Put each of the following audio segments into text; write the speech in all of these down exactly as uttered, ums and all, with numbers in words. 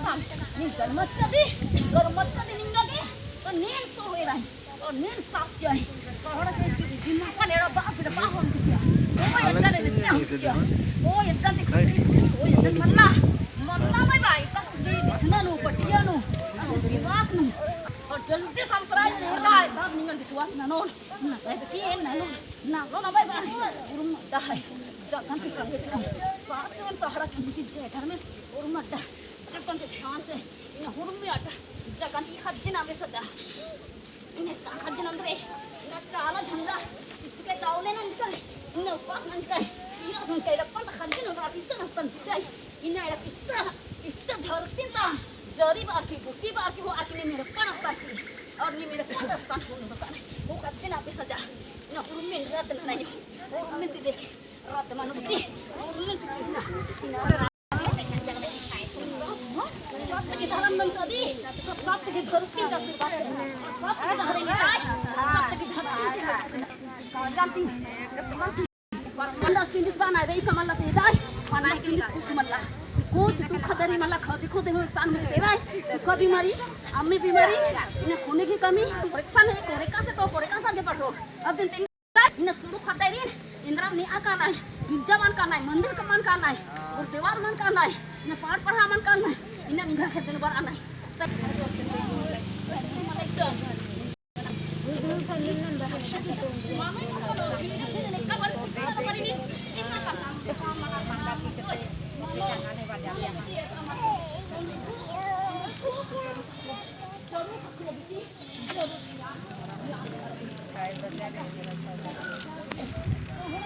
नीन जलमत कदी, गरमत कदी निंगा गे, तो नीन तो होए रही, तो नीन साफ किया है। तो हमारा से इसकी दिमाग का नेड़ा बाप रे बाप हम किया। ओ इतना ने क्या हम किया। ओ इतना ने, ओ इतना मल्ला, मल्ला भाई भाई, तो दिसना नु, पटिया नु, दिमाग नु। और जल्दी से हम सराय में उठा है, तब निंगा विश्वास ना नो, ना, भाई, कि ना नो, ना नो, ना भाई, भाई, उरुम दा है, जगन ती संगे चुन, साथ में सहारा चुन की जय धर्मेस, उरुम दा। जगन ती ध्यान से, इन्ना हुरमी अड्डा, जगन ती खज्जिन आवे सजा। इन्ना स्थान खज्जिन अंदरे, इन्ना चाला झंडा, चिचके दावले नंजकर, इन्ना उपास नंजकर, इन्ना संके रप्पन खज्जिन अंदर अफिसन अस्तन चिचाई, इन्ना एड़ा किस्ता, किस्ता धरती ता, जरी बाकी, बुकी बाकी हो, आकी ने मेरे पन अस्तन की, और ने मेरे पन अस्तन हो, हो खज्जिन आवे सजा। इन्ना हुरमी रत्न नहीं, हुरमी ती देखे, रत्न मनो ती, हुरमी ती ना, इन्ना कुछ मल्ला, कुछ दुख दरी मल्ला, खदी खोदे हो एकसन मुक्ति भाई, सुख बीमारी, अम्मी बीमारी, इन्ना खूने की कमी, एकसन है, कोरेका से तो कोरेका से आगे बढ़ो। अब दिन तीन इन्ना कुँड़ुख़ ख़द्दारिन, इन्द्रा नेआ कानय, गिरजा मना कानय, मंदिर का मना कानय, गुरुद्वार मना कानय, इन्ना पाठ पढ़ा मना कानय, इन्ना निंग्है खेद्दन बरआ नय।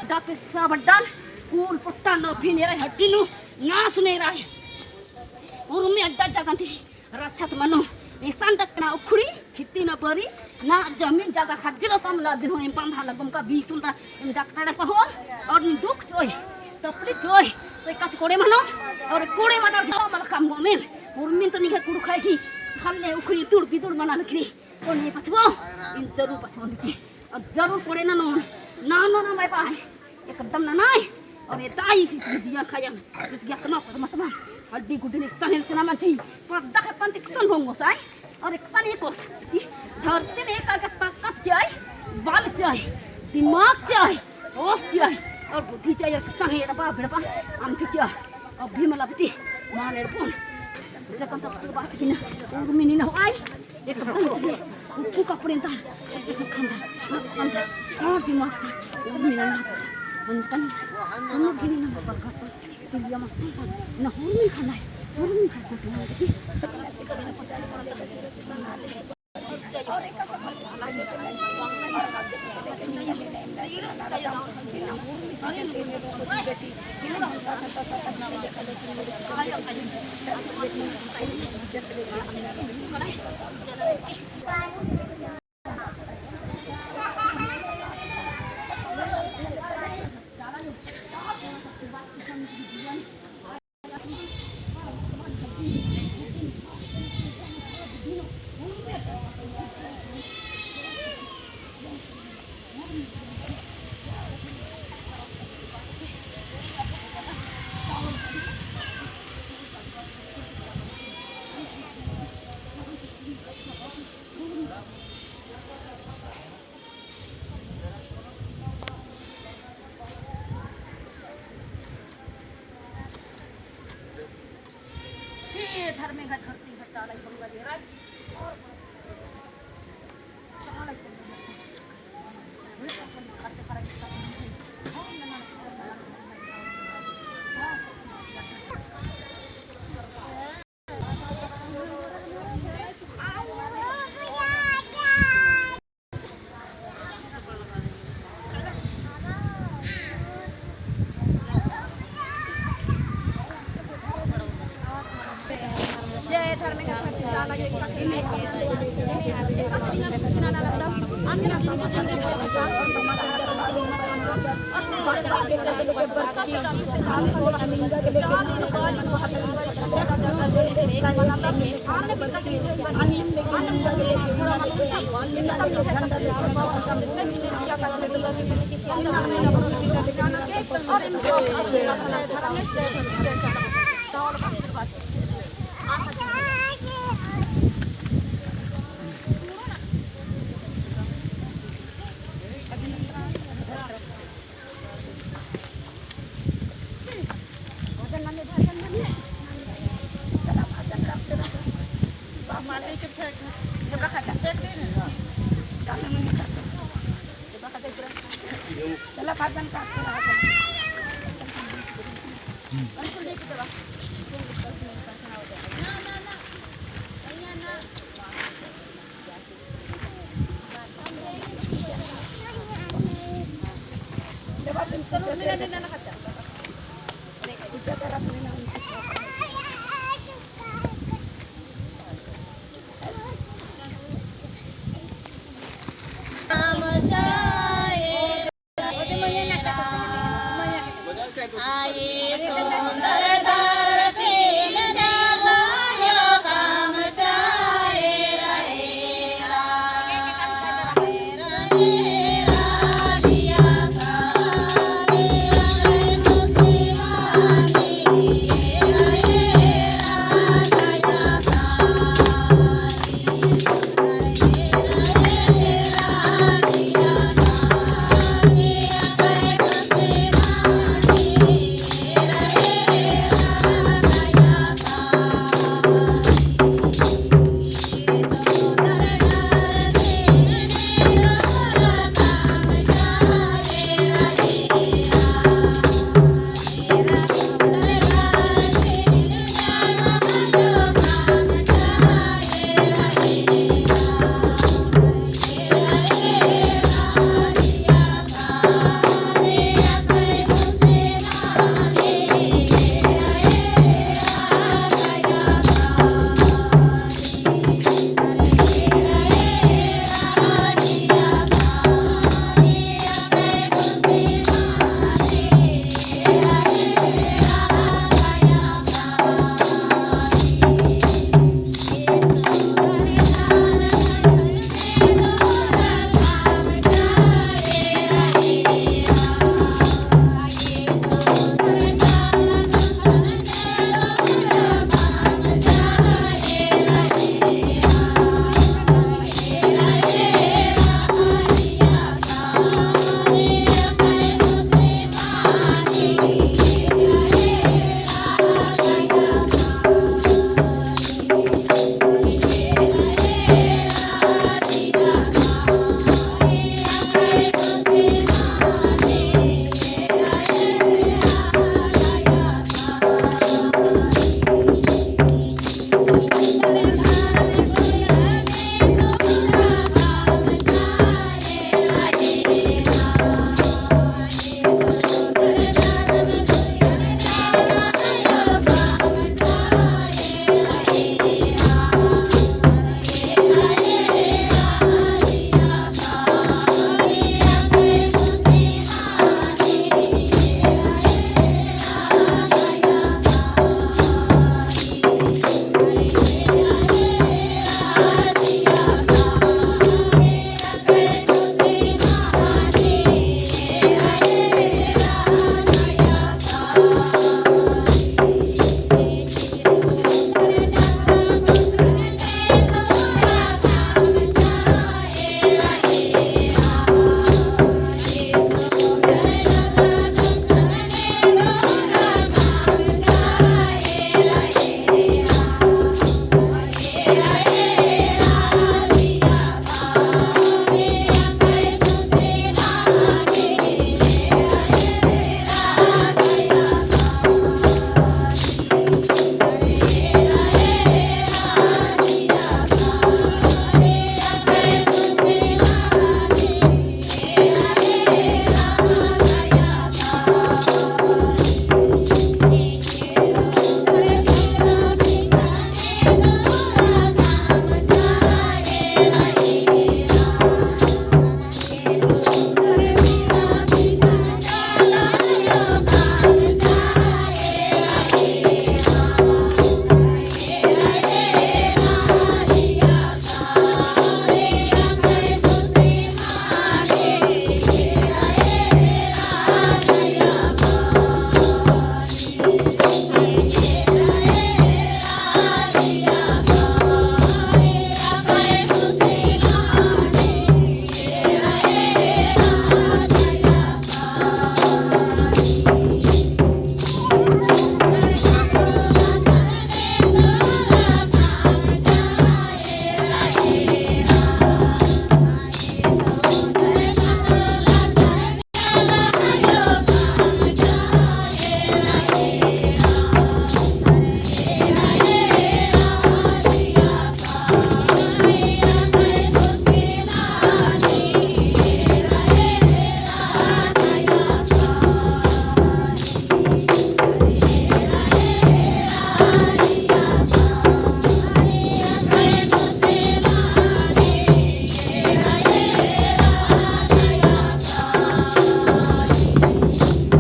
दा किस्सा बड्डन, कूल पुट्टा नभिन एरा हड्डी नू नास नेरा। उर्मी अड्डा जगन ती रच्छत मनो। एकसन तक ना उखड़ी, खित्ती ना बरी, ना जमीन जगह खज्जरो तम ला दिन हो एम पंधा लगम का बीस उन्ता एम डॉक्टर पहो और दुख चोय, तकलीफ चोय, तो एकासे कोड़े मनो और कोड़े मनो जाओ मल कम गोमिन। उर्मिन तो निंग्है कुँड़ुख़ है कि खल्ले उखड़ी तुड़ बिदुड़ मना लकरी। कोनी पछुआ, इन जरूर पछुआ बिटी। और जरूर कोड़े ननोन, ननोन ना भाई भाई। एकदम ननाय। और ये दाई इसकी जिया खायन, इसकी आत्मा परमात्मा, हड्डी गुड्डी ने सहल चना मंची, पर दखे पंत एकसन भोंगो साय, और एकसन एकोस। धरती ने एका के ताकत चाय, बल चाय, दिमाग चाय, होश चाय, और बुद्धि चाय, और एकसन है रबा बिड़बा, अम की चाय। अभी मला बिटी, मान एड़पोन। जकन तस बात की ना, उर्मी नी ना होय। एकदम से उप्पु कपड़े ता, खंदा, खंदा, और दिमाग ता, उर्मी ना ना। अंजकन, हम लोग गिनी ना मसल का, तो लिया मसल का, ना उर्मी खंदा है, उर्मी खंदा है। Deba